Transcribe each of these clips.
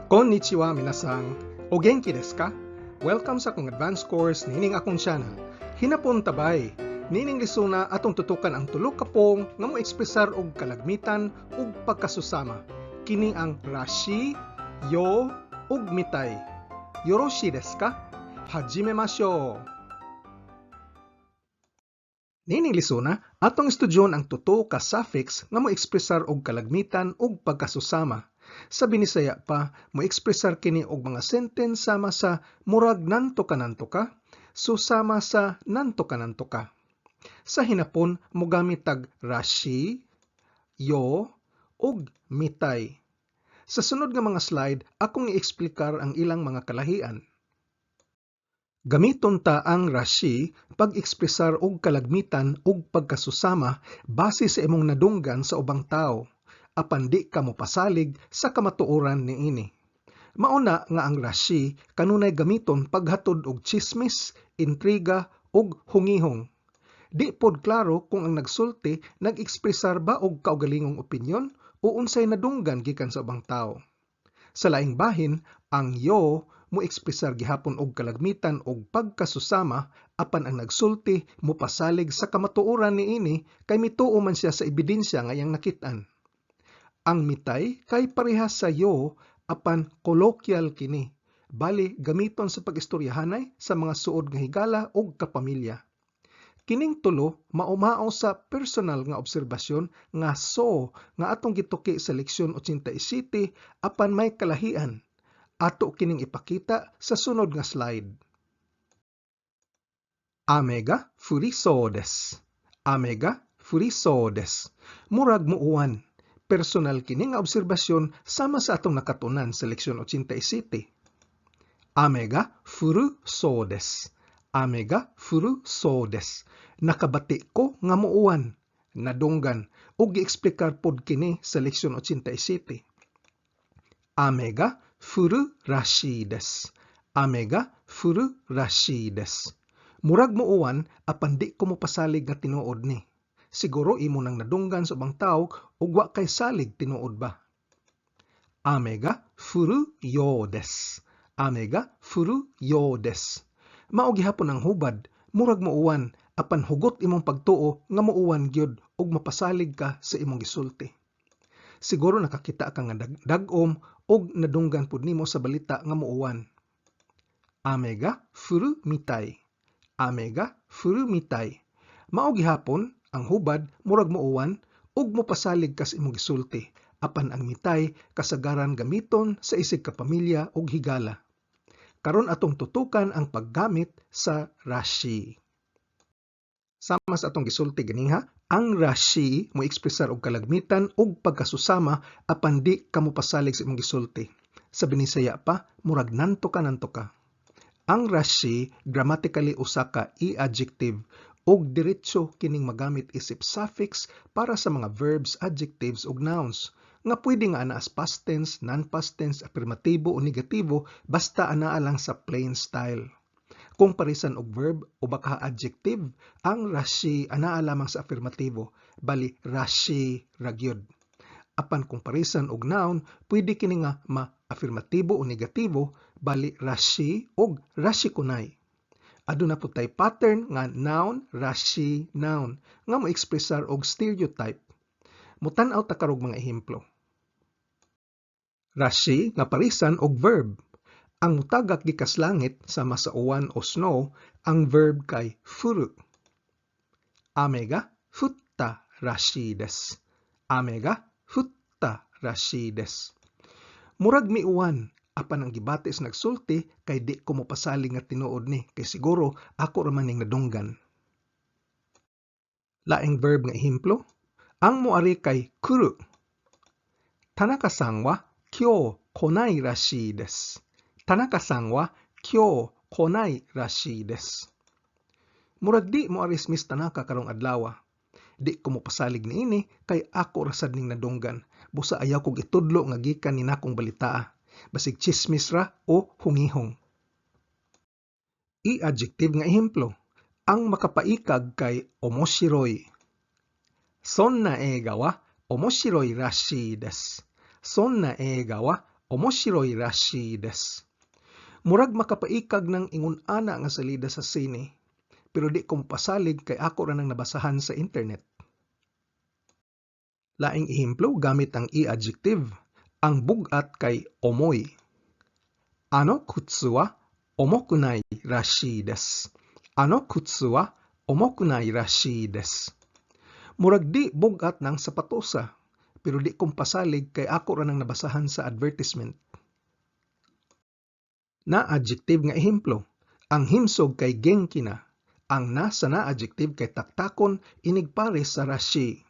Konnichiwa, minasan. O genki desu ka? Welcome sa akong advanced course niining akong channel. Hinapon tabay. Niining lesona, atong tutukan ang tulo ka pong nga mo ekspresar og kalagmitan ug pagkasusama. Kini ang rashi, yo, ug mitai. Yoroshi desu ka? Hajimemashou. Niining lesona, atong estudyon ang tulo ka suffix nga mo ekspresar og kalagmitan ug pagkasusama. Sa Binisaya pa, mo ekspresar kini og mga sentence sama sa murag nanto ka, susama sa nanto kananto ka. Sa Hinapon, mogamit tag rashi, yo, ug mitai. Sa sunod nga mga slide, akong i-eksplikar ang ilang mga kalahian. Gamiton ta ang rashi pag-ekspresar og kalagmitan ug pagkasusama base sa imong nadunggan sa ubang tawo, apan di ka mopasalig sa kamatuoran niini. Mao na nga ang rashi kanunay gamiton paghatod og tsismis, intriga ug hungihong. Di pod klaro kung ang nagsulti nag-ekspresar ba og kaugalingong opinyon o unsay nadunggan gikan sa ubang tawo. Sa laing bahin, ang yo mo ekspresar gihapon og kalagmitan og pagkasusama, apan ang nagsulti mopasalig sa kamatuoran niini kay mituo man siya sa ebidensya nga iyang nakit-an. Ang mitai kay parehas sa yo, apan colloquial kini. Bali gamiton sa pag-istoryahanay sa mga suod nga higala ug kapamilya. Kining tulo maumao sa personal nga obserbasyon nga so nga atong gituki sa leksyon 87, apan may kalahian. Ato kining ipakita sa sunod nga slide. Ame ga furisou desu. Ame ga furisou desu. Murag muuwan. Personal kini nga obserbasyon sama sa atong nakatunan sa leksyon 87. Ame ga furu sou desu. Ame ga furu sou desu. Nakabati ko nga muuwan. Nadunggan ug gieksplikar pod kini sa leksyon 87. Ame ga furu rashii desu. Ame ga furu rashii desu. Murag muuwan, apan di ko mopasalig nga tinuod ni. Siguro imo nang nadunggan sa ubang tawo ug wa kay salig tinuod ba. Ame ga furu you desu. Ame ga furu you desu. Mao gihapon ang hubad, murag muuwan, apan hugot imong pagtuo nga muuwan gyud ug mapasalig ka sa imong gisulti. Siguro nakakita ka nga dag-om ug nadunggan pud nimo sa balita nga muuwan. Ame ga furu mitai. Ame ga furu mitai. Mao gihapon ang hubad, murag muuwan ug mopasalig ka sa imong gisulti, apan ang mitai kasagaran gamiton sa isig kapamilya ug higala. Karon atong tutukan ang paggamit sa rashi. Sama sa atong gisulti ganiha, ang rashi mo ekspresar og kalagmitan ug pagkasusama, apan di ka mopasalig sa imong gisulti. Sa Binisaya pa, murag nanto ka nanto ka. Ang rashi grammatically usa ka i-adjective ug diretso kining magamit isip suffix para sa mga verbs, adjectives ug nouns nga pwede nga ana as past tense, non-past tense, afirmatibo o negatibo, basta anaa lang sa plain style. Kung parisan og verb o baka adjective, ang rashi anaa lamang sa afirmatibo, bali rashi ra gyud. Apan kung parisan og noun, pwede kini nga ma-afirmatibo o negatibo, bali rashi og rashikunai. Aduna pud tay pattern nga noun, rashi, noun nga mo ekspresar og stereotype. Mutan-aw ta karog mga ehemplo. Rashi nga parisan og verb. Ang mutagak gikas langit sama sa uwan o snow, ang verb kay furu. Ame ga futta rashii desu. Ame ga futta rashii desu. Murag miuwan, apan ang gibati sa nagsulti kay di ko mopasalig nga tinuod ni kay siguro ako ra man ning nadunggan. Laing verb nga ehemplo, ang moari kay kuru. Tanaka-san wa kyou konai rashii desu. Tanaka-san wa kyou konai rashii desu. Murag di moari si Miss Tanaka karong adlaw. Di ko mopasalig niini kay ako ra sad ning nadunggan. Busa ayaw kog itudlo nga gikan ni nakong balitaa. Basig chismis ra o hungihong. I-adjective nga ehemplo. Ang makapaikag kay omoshiroi. Sonna eiga wa omoshiroi rashii desu. Sonna eiga wa Omoshiroi rashii desu. Murag makapaikag ng ingon ana nga salida sa sine, pero di ko mopasalig kay ako ra nang nabasahan sa internet. Laing ehemplo gamit ang i-adjective. Ang bug-at kay omoi. Ano kutsu wa omokunai rashii desu. Ano kutsu wa omokunai rashii desu. Murag di bug-at ng sapatosa, pero di ko mopasalig kay ako ra nang nabasahan sa advertisement. Na adjective nga ehemplo. Ang himsog kay genki na. Ang na sa na adjective kay taktakon inig pares sa rashii.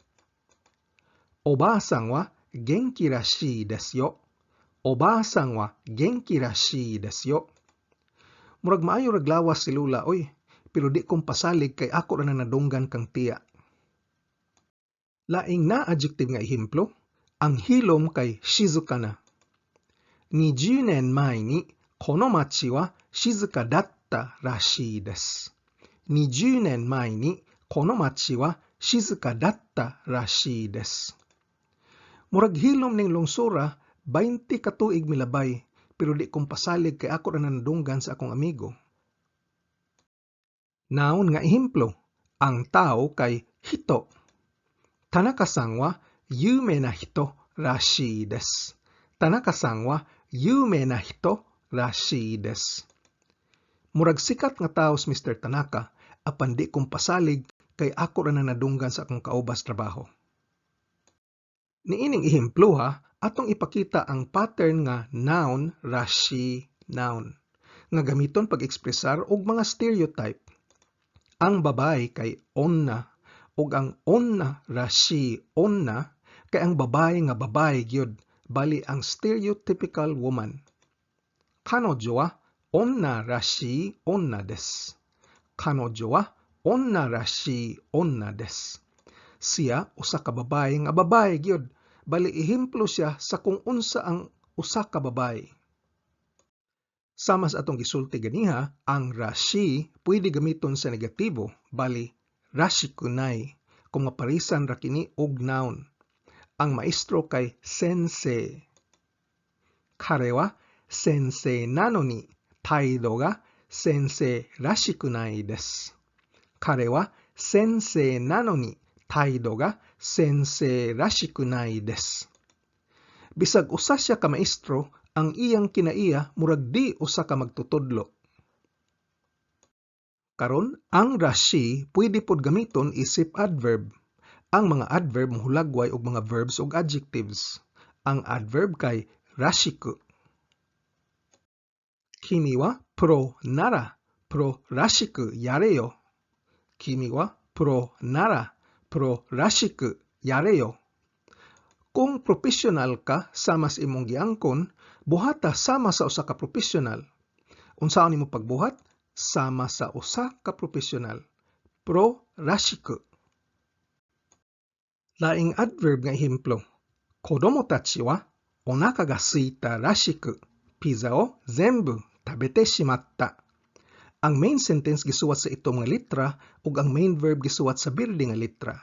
Obaasan wa genki rashii desu yo. Obaasan wa genki rashii desu yo. Murag maayo rag lawas si Lola oy, pero di ko mopasalig kay ako ra nang nadunggan kang tiya. Laing na adjective nga ehemplo, ang hilom kay shizuka na. 20年前にこの町は静かだったらしいです。20年前にこの町は静かだったらしいです。Murag hilom ning lungsura, 20 ka tuig milabay, pero di ko mopasalig kay ako ra nadunggan sa akong amigo. Noun nga ehemplo, ang tao kay hito. Tanaka-san wa 有名な人らしいです。田中さんは有名な人らしいです。Murag sikat nga tao si Mr. Tanaka, apan di ko mopasalig kay ako ra nang nadunggan sa akong kaubas trabaho. Niining ehemplo ha, atong ipakita ang pattern nga noun rashii noun nga gamiton pag-ekspresar og mga stereotype. Ang babae kay onna ug ang onna rashii onna kay ang babae nga babae gyud, bali ang stereotypical woman. 彼女は女らしい女です。彼女は女らしい女です。Siya usa ka babae nga babae gyud, bali ehemplo siya sa kung unsa ang usa ka babae. Sama sa atong gisulti ganiha, ang rashii pwede gamiton sa negatibo, bali rashikunai, kung maparisan ra kini og noun. Ang maestro kay sensei. 彼は先生なのに態度が先生らしくないです。彼は先生なのに態度が先生らしくないです。Bisag usa siya ka maestro, ang iyang kinaiya murag di usa ka magtutudlo. Karon, ang rashii pwede pod gamiton isip adverb. Ang mga adverb mohulagway og mga verbs ug adjectives. Ang adverb kay rashiku. 君はプロならプロらしくやれよ。君はプロならプロらしくやれよ。Kung professional ka sama sa imong giangkon, buhata sama sa usa ka professional. Unsaon nimo pagbuhat? Sama sa usa ka professional. Pro rashiku. Laing adverb nga ehemplo. 子供たちはお腹が空いたらしく、ピザを全部食べてしまった。Ang main sentence gisuwat sa itom nga litra ug ang main verb gisuwat sa birde nga litra.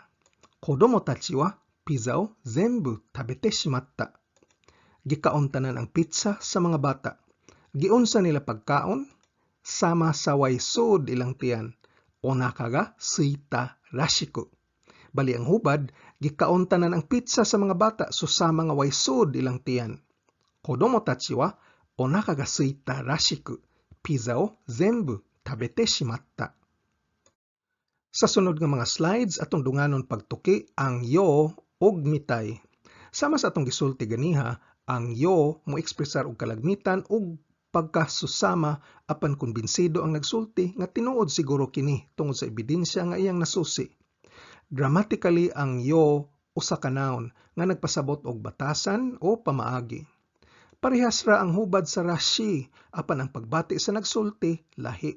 子供たちはピザを全部食べてしまった。Gikaon tanan ang pizza sa mga bata. Giunsa nila pagkaon? Sama sa way suod ilang tiyan. お腹が空いたらしく. Bali ang hubad, gikaon tanan ang pizza sa mga bata so sama nga way suod ilang tiyan. 子供たちはお腹が空いたらしく、ピザを全部食べてしまった。Sa sunod nga mga slides, atong dunganon pagtuki ang yo ug mitai. Sama sa atong gisulti ganiha, ang yo mo ekspresar og kalagmitan ug pagkasusama apan kumbinsido ang nagsulti nga tinuod siguro kini tungod sa ebidensya nga iyang nasusi. Grammatically, ang yo usa ka noun nga nagpasabot og batasan o pamaagi. Parehas ra ang hubad sa rashii apan ang pagbati sa nagsulti lahi.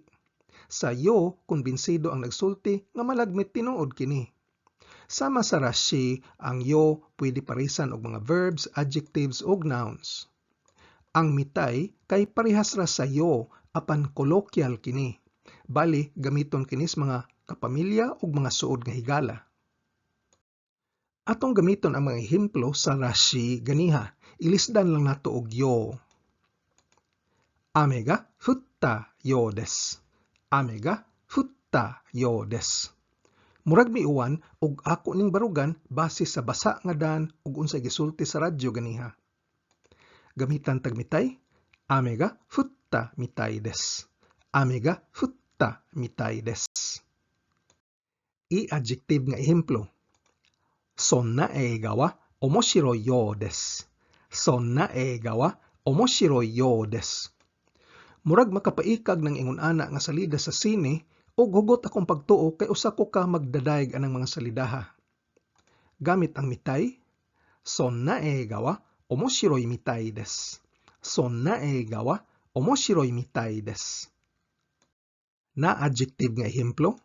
Sa yo, kumbinsido ang nagsulti nga malagmit tinuod kini. Sama sa rashii, ang yo pwede parisan og mga verbs, adjectives ug nouns. Ang mitai kay parehas ra sa yo apan colloquial kini. Bali, gamiton kini sa mga kapamilya ug mga suod nga higala. Atong gamiton ang mga ehemplo sa rashii ganiha. Ilisdan lang nato og よう. 雨が降ったようです. 雨が降ったようです. Murag miuwan ug ako ning barugan base sa basa nga daan ug unsay gisulti sa radyo ganiha. Gamitan tag みたい, 雨が降ったみたいです. 雨が降ったみたいです. I-adjective nga ehemplo. そんな映画は面白いようです。そんな映画は面白いようです. Murag makapaikag ng ingon ana nga salida sa sine ug hugot akong pagtuo kay usa ko ka magdadayeg anang mga salidaha. Gamit ang みたい, そんな映画は面白いみたいです。そんな映画は面白いみたいです。Na adjective nga ehemplo,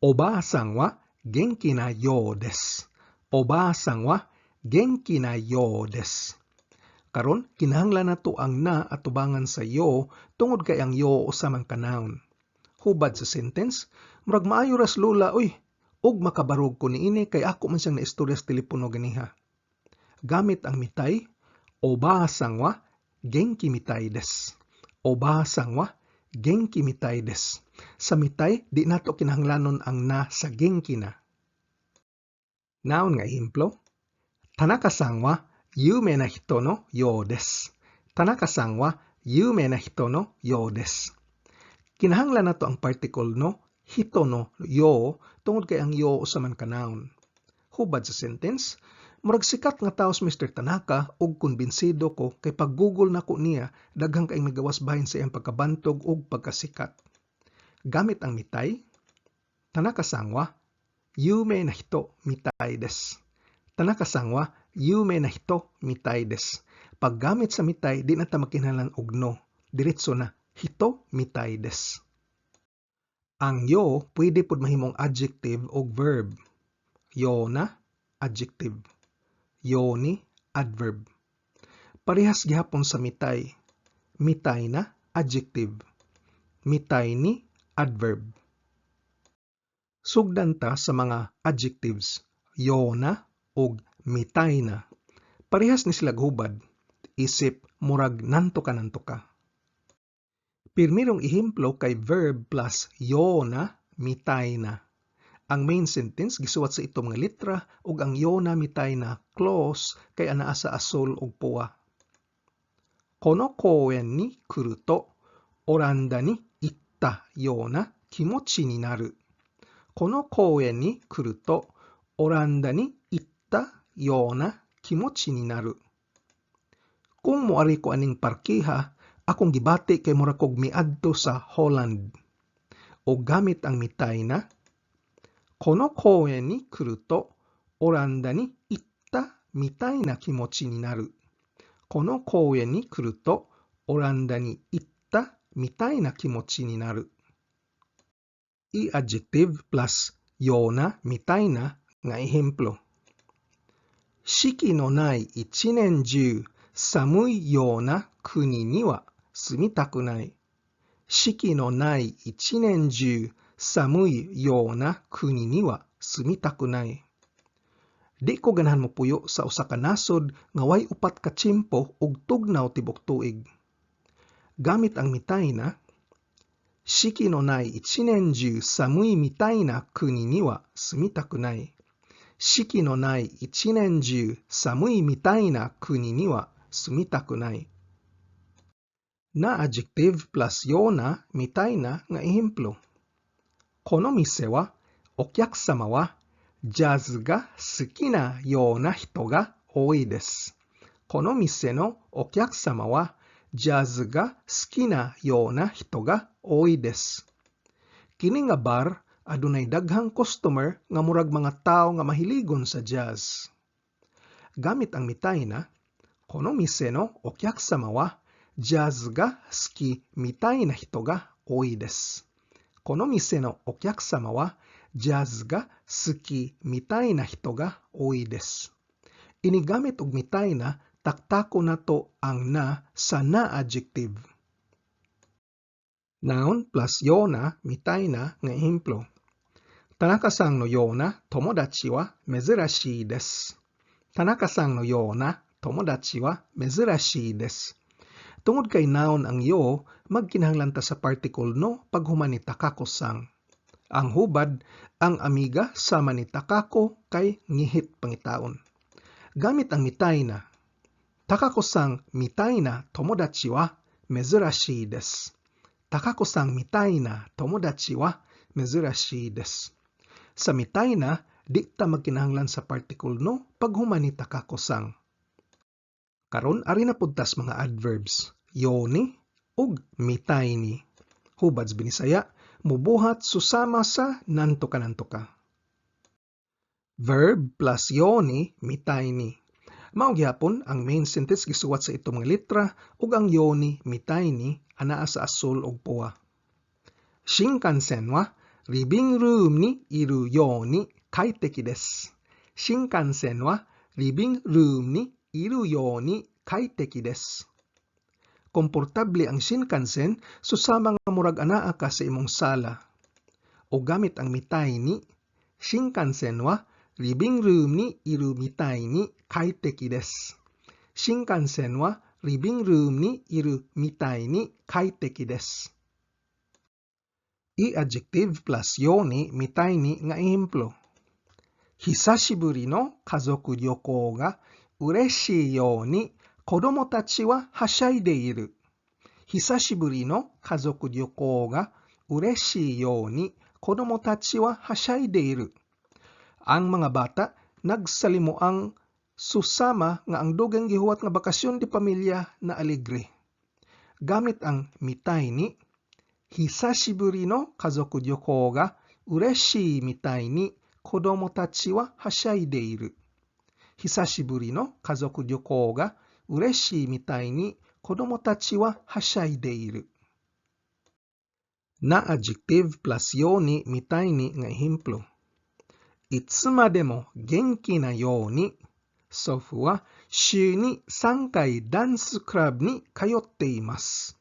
おばあさんは元気なようです。おばあさんは元気なようです。Karon, kinahanglan nato ang な atubangan sa よう tungod kay ang よう usa man ka noun. Hubad sa sentence, murag maayo ras lola oy, ug makabarog ko niini kay ako man siyang naistorya sa telepono ganiha. Gamit ang みたい, おばあさんは元気みたいです。おばあさんは元気みたいです。Sa みたい, di nato kinahanglanon ang な sa 元気な. Noun nga ehemplo, 田中さんは有名な人のようです。田中さんは有名な人のようです。Kinahanglan nato ang particle の人のよう tungod kay ang よう usa man ka noun. Hubad sa sentence, murag sikat nga tao si Mr. Tanaka ug kumbinsido ko kay pag Google nako niya, daghang kaayong nagawas bahin sa iyang pagkabantog ug pagkasikat. Gamit ang みたい, 田中さんは有名な人みたいです。田中さんは有名な人みたいです。Paggamit sa みたい, di na ta makinahanglan og の. Diretso na, 人みたいです. Ang よう pwede pud mahimong adjective og verb. ような, adjective. ように, adverb. Parehas gihapon sa みたい. みたいな, adjective. みたいに, adverb. Sugdan ta sa mga adjectives, ような ug みたいな. Parehas ni sila hubad. Isip murag nanto ka nanto ka. Pirmirong ehemplo kay verb plus ようなみたいな. Ang main sentence gisuwat sa itom nga litra ug ang ようなみたいな clause kay anaa sa asol ug puwa. この公園に来るとオランダに行ったような気持ちになる。この公園に来るとオランダに行ったような気持ちになる。Kung moari ko aning parkiha, akong gibati kay mura kog miadto sa Holland. O gamit ang みたいな, この公園に来るとオランダに行ったみたいな気持ちになる。この公園に来るとオランダに行ったみたいな気持ちになる。I-adjective plus ようなみたいな nga ehemplo. 四季のない一年中寒いような国には住みたくない。四季のない一年中寒いような国には住みたくない。Di ko ganahan mopuyo sa usa ka nasod nga way upat ka tiyempo ug tugnaw tibok tuig. Gamit ang みたいな, 四季のない一年中寒いみたいな国には住みたくない。四季のない一年中寒いみたいな国には住みたくない。な adjective plus ようなみたいな nga ehemplo. この店はお客様はジャズが好きなような人が多いです。この店のお客様はジャズが好きなような人が多いです。Kini nga bar adunay daghang customer nga murag mga tawo nga mahiligon sa jazz. Gamit ang みたいな, この店のお客様はジャズが好きみたいな人が多いです。この店のお客様はジャズが好きみたいな人が多いです。Inigamit og みたいな, taktako nato ang な sa な adjective. Noun plus ようなみたいな nga ehemplo. 田中さんのような友達は珍しいです。田中さんのような友達は珍しいです. Tungod kay noun ang よう, magkinahanglan ta sa particle の paghuman ni Takako-san. Ang hubad, ang amiga sama ni Takako kay ngihit pangitaon. Gamit ang みたいな. 孝子さんみたいな友達は珍しいです。孝子さんみたいな友達は珍しいです。Sa みたいな, di ta magkinahanglan sa particle の paghuman ni Takako-san. Karon ari na pud tas mga adverbs, ように ug みたいに. Hubad sa Binisaya, mubuhat susama sa なんとかなんとか. Verb plus ようにみたいに. Mao gihapon ang main sentence gisuwat sa itom nga litra ug ang ようにみたいに anaa sa asul ug puwa. 新幹線はリビングルームにいるように快適です。新幹線はリビングルームにいるように快適です。Komportable ang Shinkansen susama nga murag anaa ka sa imong sala. O gamit ang みたいに, 新幹線はリビングルームにいるみたいに快適です。新幹線はリビングルームにいるみたいに快適です。I-adjective plus ようにみたいに nga ehemplo. 久しぶりの家族旅行が嬉しいように子供たちははしゃいでいる。久しぶりの家族旅行が嬉しいように子供たちははしゃいでいる。Ang mga bata nagsalimuang susama nga ang dugang gihuwat nga bakasyon de pamilya na alegre. Gamit ang みたいに, 久しぶりの家族旅行が嬉しいみたいに子供たちははしゃいでいる。久しぶりの家族旅行が嬉しいみたいに子供たちははしゃいでいる。な adjective plus ようにみたいに nga ehemplo. いつまでも元気なように、祖父は週に3回ダンスクラブに通っています。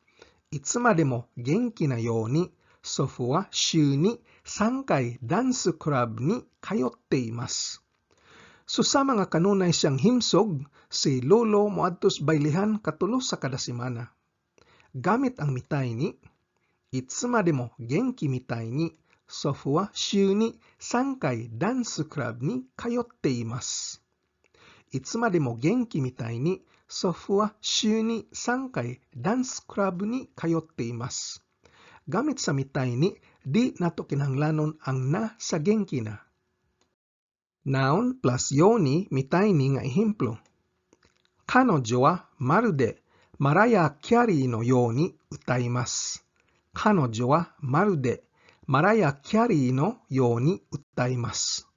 いつまでも元気なように、祖父は週に3回ダンスクラブに通っています。Susama nga kanunay siyang himsog, si Lolo moadto sa baylihan katulo sa kada semana. Gamit ang みたいに, いつまでも元気みたいに、祖父は週に3回ダンスクラブに通っています。いつまでも元気みたいに、祖父は週に3回ダンスクラブに通っています。Gamit sa みたいに, di nato kinahanglanon ang な sa 元気な. Noun plus ようにみたいに nga ehemplo. 彼女はまるでマラヤ・キャリーのように歌います。彼女はまるでマラヤ・キャリーのように歌います。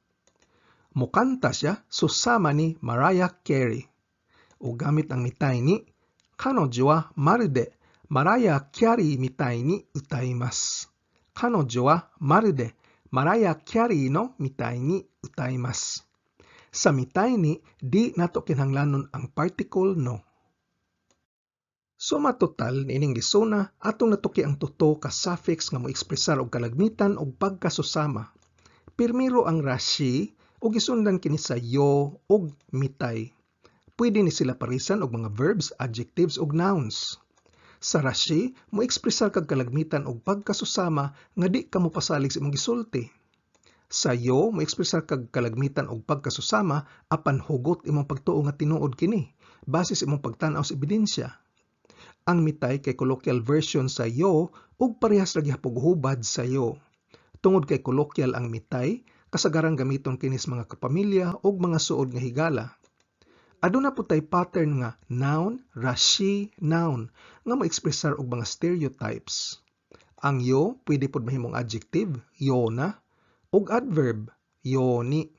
Mukanta siya susama ni Mariah Carey. O gamit ang みたいに, 彼女はまるでマラヤ・キャリーみたいに歌います。彼女はまるでマラヤ・キャリーのみたいに歌います。Sa みたいに, di nato kinahanglanon ang particle の. Suma total niining lesona, atong natuki ang tuto ka suffix nga moekspresar og kalagmitan og pagkasusama. Pirmiro ang らしい ug gisundan kini sa よう ug みたい. Pwede ni sila parisan og mga verbs, adjectives ug nouns. Sa らしい, moekspresar kag kalagmitan og pagkasusama nga di ka mopasalig sa imong gisulti. Sa よう, moekspresar kag kalagmitan og pagkasusama apan hugot imong pagtuo nga tinuod kini base sa imong pagtan-aw sa ebidensya. Ang みたい kay colloquial version sa よう ug parehas ra gihapon hubad sa よう. Tungod kay colloquial ang みたい, kasagarang gamiton kini sa mga kapamilya ug mga suod nga higala. Aduna pud tay pattern nga noun, らしい, noun nga moekspresar og mga stereotypes. Ang よう pwede pud mahimong adjective, ような, ug adverb, ように.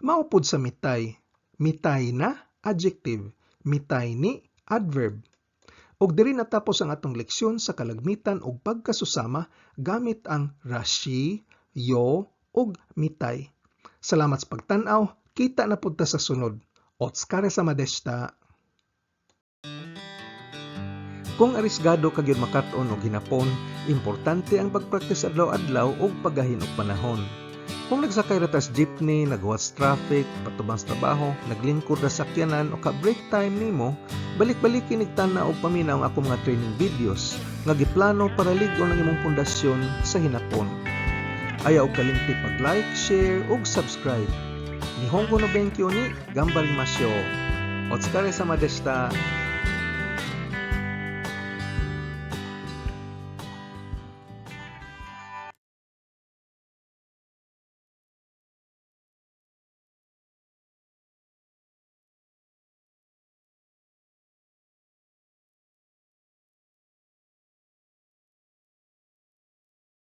Mao pud sa みたい, みたいな adjective, みたいに adverb. Ug diri natapos ang atong leksyon sa kalagmitan ug pagkasusama gamit ang らしい, よう ug みたい. Salamat sa pagtan-aw, kita na pud ta sa sunod. お疲れ様でした. Kung arisgado ka gyud makat-on og hinapon, importante ang pagpraktis adlaw-adlaw ug paggahin og panahon. Kung nagsakay ra tas jeepney, naghuwat sa traffic, patubang sa trabaho, naglingkod ra sa sakyanan o ka break time nimo, balik-balik kinig tan-aw og paminaw ang akong mga training videos nga giplano para lig-on ang imong pundasyon sa hinapon. Ayaw og kalimti pag-like, share ug subscribe. 日本語の勉強に頑張りましょう. お疲れ様でした.